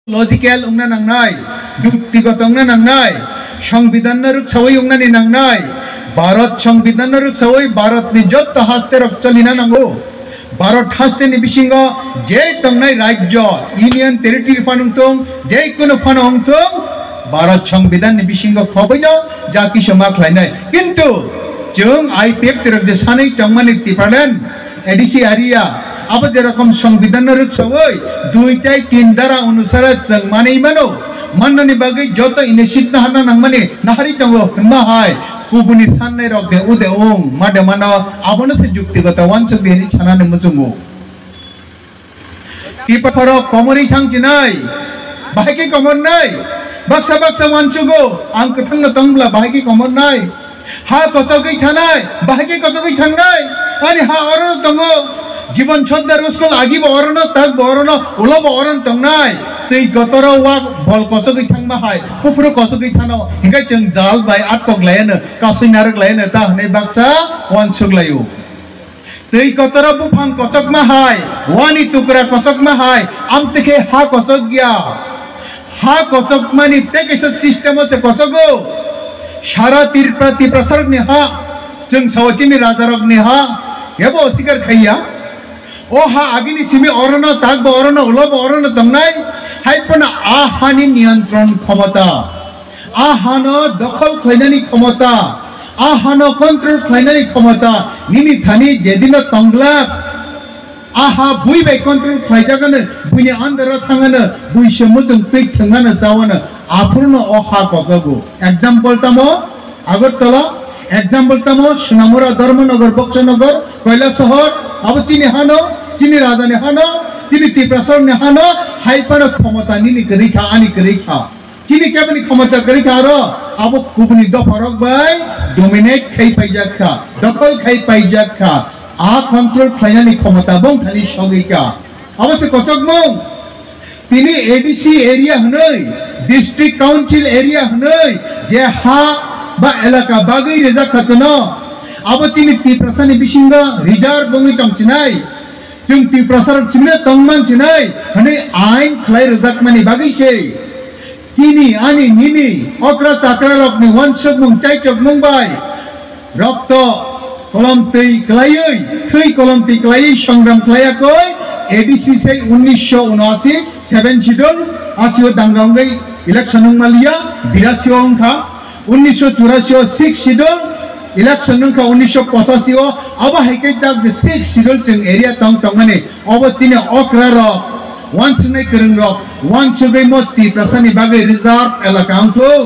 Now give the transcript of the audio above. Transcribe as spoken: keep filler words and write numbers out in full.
logical wngna nangnai, juktigoto wngna nangnai, Songbidanno rwksawi wngnani nangnai, Bharat Songbidanno rwksawi Bharatni jotto haste rok cholina nango. Bharat hasteni bisingo je tongnai rajyo, Union Territory phano wngthung, je kono phano wngthung, Bharat Songbidanni bisingo khoboino ja kisa ma khlainai. Kintu chwng I P F T rok je sanwi tongmani Tipraland, A D C area, abo je rokom Songbidanno rwksawi dui tai tin dara onusare chwng manwi mano, mannani bagwi joto initiative no hana nangmani nahari tongo hwnma hai, kubuni sannai rok de ude ung ma de mano, abono se juktigoto wansuk di hwnwi sanani muchungo. Tiprasarok komorwi thang chinai, bahai khe komornai, baksa baksa wansugo, ang kwthangno tongbla bahai khe komornai, ha kotogwi thanai, bahai khe kotogwi thangnai, ani ha orono tongo, jibon chodda ruskol agibo orono, takbo orono, ulobo orono tongnai, twi kotoro wak bol kotogwi thangma hai, kuphuru kotogwi thano, hinkhe chwng jal bai atkok laiano, kasui narwk laiano, ta hwnwi baksa wansuk laio. Twi kotoro buphang kochokma hai, wani tukra kochokma hai, amtwi khe ha kochok ya. Ha kochokmani tei kaisa system o se kochogo. Sara Tripura, Tiprasarokni ha, chwng sao chini rajarokni ha, kebo osikar khaiya. O ha agini simi orono, takbo orono, ulobo orono tongnai, hai phano a hani niyantron khomota. A hano dokhol khlainani khomota, a hano control khlainani khomota, nini thani jedino tonglak, a ha bui bai control khlaijagano, buini andaro thangano, bui se muchung twi thwngano chawano, aphurno o ha kosogo. Example tamo, Agartala, example tamo, Sonamura, Dharmanagar, Boksonagar, Kailasohor, abo chini hano, chini rajani hano, chini Tiprasarni hano, hai phano khomota nini kwrwi kha, ani kwrwi kha. Chini keboni khomota kwrwi kha aro, abo kubuni dopharok bai dominate khai paijak kha, dokhol khai paijak kha, a control khlainani khomota bong thani sogwi kha. Abo se kochokmung. Tini A D C area hwnwi, district council area hwnwi, je ha ba elaka bagwi rijak kha chwngno, abo chini Tiprasani bisingo reserve wngwi tong chinai. Chwng Tiprasarok chimino tongman sinai hwnwi ain khlai rwjakmani bagwi se. Chini, ani, nini, okra chakrarokni uansukmung chaichokmung bai rokto kolomtwi kwlaiwi, thwi kolomtwi kwlaiwi songram khlaiya koi A D C sei unnisho unashi, seven schedule, asio danga wngwi election wngmaliya, birasio wngkha. Unnisho churasi o six schedule, election wngkha unnisho pochashi o, abo hai khe jak the six schedule chwng area tong tongmani, obo chini okra rok, wansuknai kwrwng rok, wansugwi mo Tiprasani bagwi reserve elaka wngthung,